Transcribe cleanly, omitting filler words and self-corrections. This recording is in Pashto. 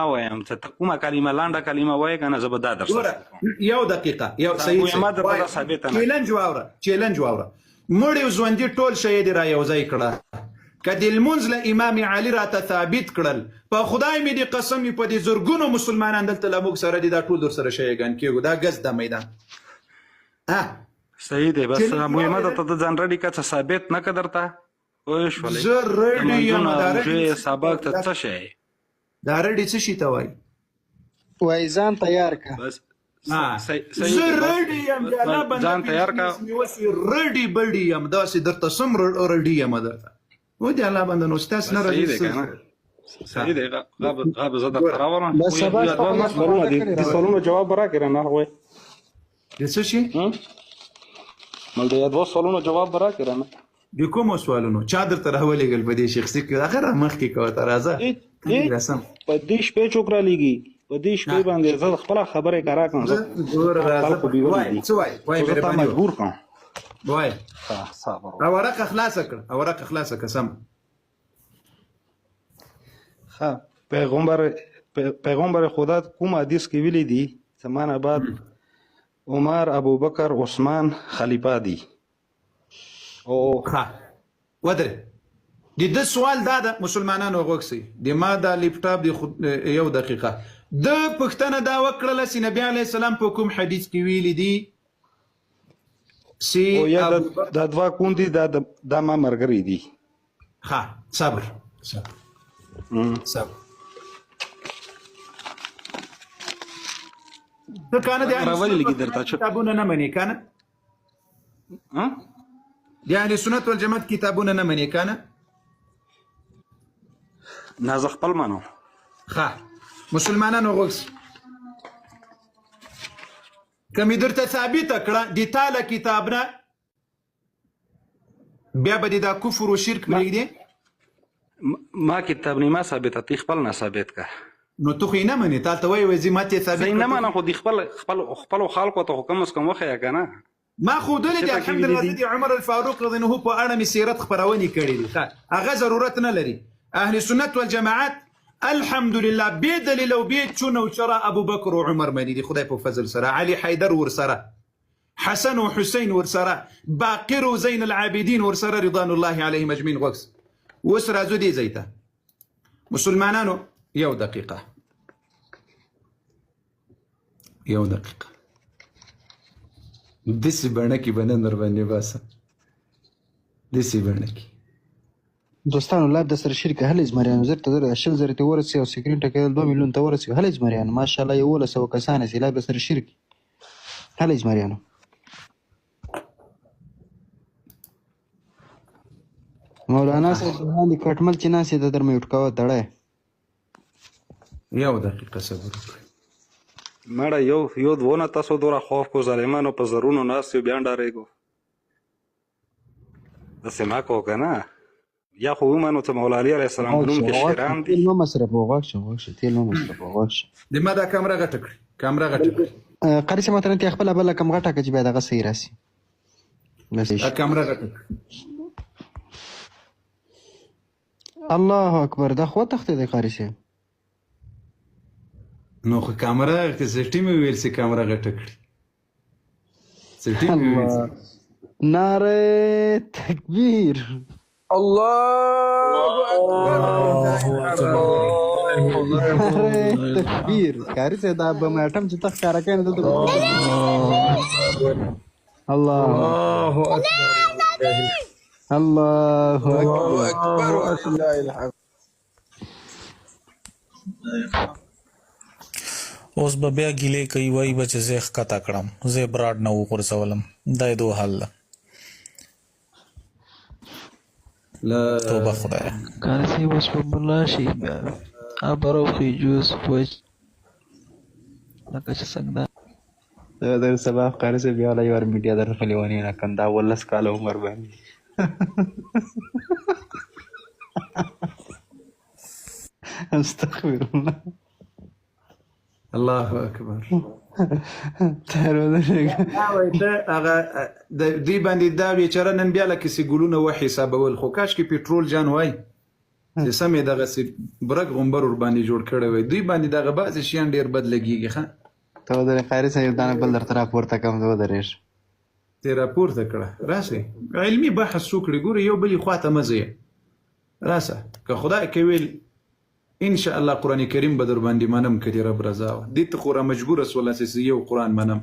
وایم چې ته کومه کلمه لنډه کلمه وایې که نه، زه به دا در سره ګوره یو دقیقه، یو صحیح بویه ما درته دا ثابته نه چیلنج واوره، چیلنج واوره. مړي او ژوندي ټول شی دې را یو ځای کړه، که د لمونځ له امام علي راته ثابت کړل، په خدای مې دې قسم وي، په دې زرګونو مسلمانان دلته له موږ سره دي، دا ټول در سره شیعګان کېږو. دا ګز د میدان ها صحیح دی. بس چیلنج بویه ما واورېده. درته ته ځان رډي که څه ثابت نه که درته پوه شولې؟ زه رډي یم. لمونځونه دا رډي روژې څه شي ته سبق ته وایي؟ څه شی دا رډي څه شي ته وایي؟ وای ځان تیار که. بس ها صحیح صحیح زه دی. بس رډي یم، د الله بنده ځان تیار 15 کا. مې وسي رډي بډي یم، داسې درته سم رډي یم درته. و دې الله بنده نو ستاسو نه بس صحیح راځي دی څه؟ که نه؟ صحیح دی. غاب غاب زه درته ګوره راولم. بس سبا دا شپه دوه خو ما یې سوالونه استفاده دي، کړې د راوړه. سوالونو جواب به راکړې نه هغوی؟ د څه شي؟ مل د دوه سوالونو جواب به راکړې نه؟ د کومو سوالونو؟ چا درته راولېږل په دې شخصي کې؟ هغه را مخکې کوه ته، راځه رسم. په دې شپې څوک را لیږي؟ په دې شپې باندې زه خپله خبرې کرا کوم. زه ګوره راځه، خلکو بیولي وای دي، څه وای؟ وای خو زه تا مهرباني وکړه. مجبور کړم. وای. ښه صبر. او ورقه خلاصه کړه، او ورقه خلاصه کړه سم. ښه، پیغمبر خدا کوم حدیث کې ویلي دي چې ما نه بعد عمر، ابوبکر، عثمان خلیفه دي؟ او ښه ودرې. د ده سوال دا ده، مسلمانانو غوږ سئ، د ما دا لپټاپ دی خو یو دقیقه. ده پوښتنه دا وکړله چې نبی علیه السلام په کوم حدیث کې ویلي دي چې او یا ابوبکر دا دوا کوندي، دا دا ما مرګري دي. ښه صبر صبر صبر. ته کنه د اهل راولي سنت لګي درته والجماعت چې کتابونه نه منې کنه؟ ها د اهل سنت والجماعت کتابونه نه منې کنه؟ نه، زه خپل منو. ښه، مسلمانانو غوږ سئ. که مې درته ثابته کړه د تا له کتاب نه، بیا به دې دا کفر و شرک ما پرېږدې؟ ما کتاب نیمه ثابته، تی خپل نه ثابت کا. نو ته خو یې نه منې، تا ته وایي وایي ما ته یې زه ثابت یې کړه نه ته منم، خو د خپل خپل خپلو خلکو ته خو کم از کم وښیه که نه. ما ښودلې چې دي پکې الحمدلله. ویلي زه دي. د عمر الفاروق رضی الله عنه په اړه مې سیرت خپرونې کړې دي. ښه، هغه ضرورت نه لري. اهل سنت والجماعت الحمدلله بې دلیل او بې چون او چرا ابوبکر او عمر مني دي، خدای په فضل سره علي حیدر ورسره، حسن او حسین ورسره، باقر او زین العابدین ورسره، رضوان الله علیهم اجمعین. غوږ اوس راځو دې ځای ته مسلمانانو. یو دقیقه، یو دقیقه. داسې بڼه کې به نن در باندې باسم، داسې بڼه کې. دوستانو لایف د سره شریک هلې زمریانو، زر ته زر 20 زره ته ورسي او سکرین ټکېدل 2 میلیون ته ورسي. هلې زمریانو، ماشاءالله 1100 کسان سي. لایف د سره شریک هلې زمریانو. مولانا صاحب باندې کټمل چې ناسې د در میوټ کوه تړی. یو دقیقه صبر وکړئ. مړه یو یو دونه تاسو دوره خوف کو، ظالمانو په زرونو ناست یو، بیا ډارېږو. داسې ما کو که نه، یا خو ومنو چې مولا علي علیه السلام په نوم کې شیران دي. تیل مه مصرفوه، غوږ شه، غوږ شه، تیل مه مصرفوه، غوږ شه. د ما دا کمره غټه کړئ، کمره غټه کړئ. قاري صاحب مثلا ته خپله بله کم غټه کړه چې بیا دغه صحیح راسي. بس دا کمره غټه کړئ. الله اکبر، دا خو تختې دی قاري صاحب. نو خو کمره کې سټي مې ویل چې کمره غټه کړي، سټي مې ویل. الله، نعره تکبیر. الله اکبر. نعره تکبیر. قاري صاحب دا به مې اټم چې ته ښکاره کوې نو دلته به الله الله اکبر. الله الله اکبر. اکبر ولله الحمد. اوس به بیا ګیلې کوي، وایي به چې زه یې ښکته کړم، زه یې براډ نه وغورځولم. دا یې دوه حل ده. لا توبه خدایه. قاري صاحب اوس به ملا شي بیا ابر او خیجوز وچ لکه چې څنګه دا در سبا قاري صاحب بیا لا یو میډیا در خلیوانی نه کنده ولس کاله عمر باندې. استغفر الله. الله اکبر. تر ودرېږه. دا وایي ته هغه د دوی باندې دا بیچاره نن بیا لکه څه ګلونه و حسابول، خو کاش کې پټرول جان وای. چې سم یې دغسې برګ غومبر ورباندې جوړ کړی وای. دوی باندې دغه بعضې شیان ډېر بد لګېږي. ښه ته ودرې قاري صاحب، دانه بل درته راپورته کوم، ته ودرېږه. ته راپورته کړه، راسئ علمي بحث وکړي. ګوره یو بلې خواته مه ځئ، راسه که خدای کوي ان شاء الله قرآن کریم به در باندې منم که دې رب رضا وه. دې ته خو را مجبوره سوله چې یو قرآن منم.